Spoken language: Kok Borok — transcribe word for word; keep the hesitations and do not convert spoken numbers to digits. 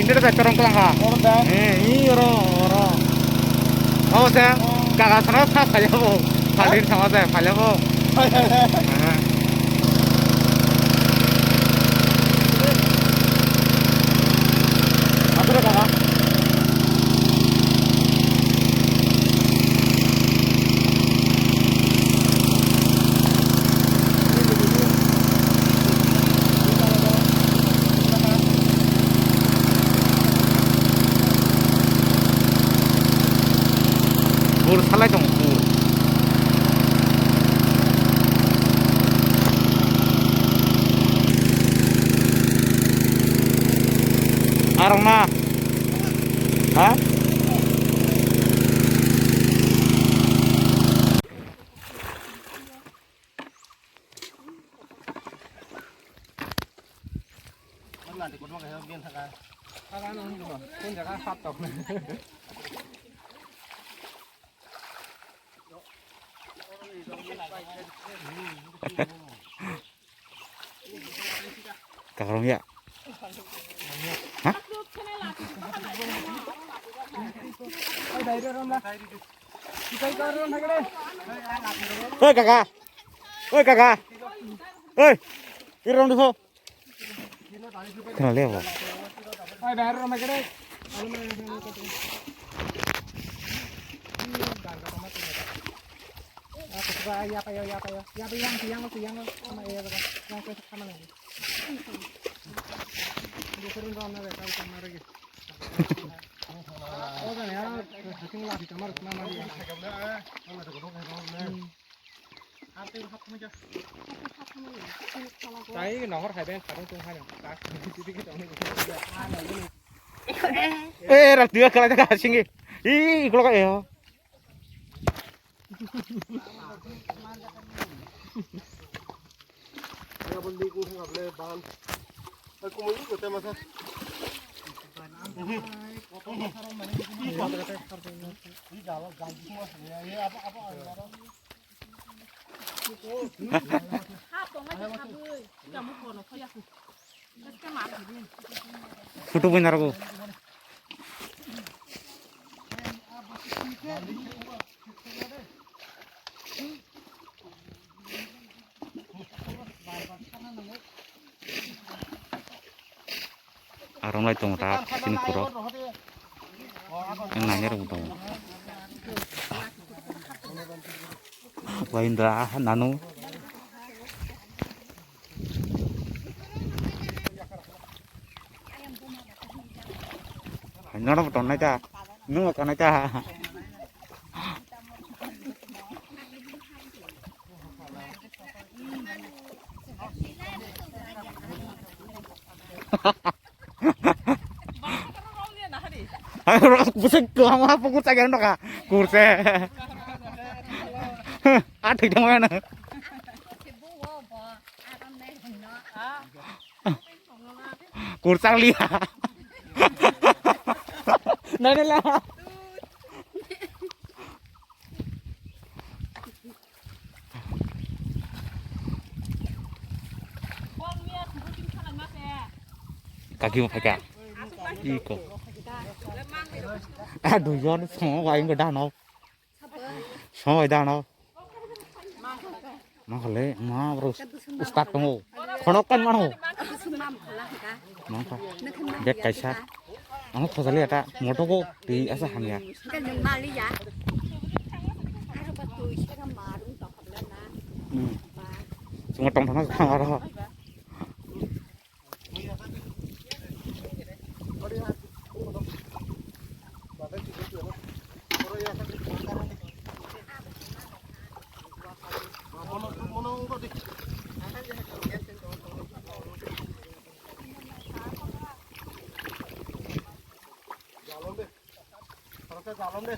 Sida jai torong tong ha. Torong da. Eh, i oro, oro. Oh, sa, oh, kaka sana sa saya bo. Phalin sama sa, phalin bo. Hai, hai, hai. Ah. Apa kaka? Bur salai tongo, bur. Arong na. Ha? Kakarong ya. Ha? Oi, kaka. Oi, kaka. Oi, irong dukho. Khna le bo. Ai, bayar ro magere. Alu mane. Ya pa yo, ya pa yo. Ya pa yang, yang, yang. Ama ya ba. Yang ko sama lagi. Dia turun ro na, kai sama lagi. Oh, kan ya. Hating lagi kamar sama lagi. Hmm. Tei nohor hai beng kharung tong hai nang. Eh, rak dia kala jaga singi. Ih, kalau kayak ya. Photo boy narwgo. Arong lai tongo ta chini kuro. Yang nanya rong tongo. Wainda nanu. Noro tongnai ta. Nung kanai ta. Busuk kama pukur saja ndoka kurse. Athik dong mana? Kurchak liya. Nai nai la. Kaki mo phaika. Iko. Ah, duijon songo waing ko dano. Soi da no. Ma khale ma bro ustad tongo. Khonok kan mano. Mang kha. Bek kaisa. Ang khojali ata moto ko ti asa hamya. Hmm. Chungo tong thana khamaro. Jalon de.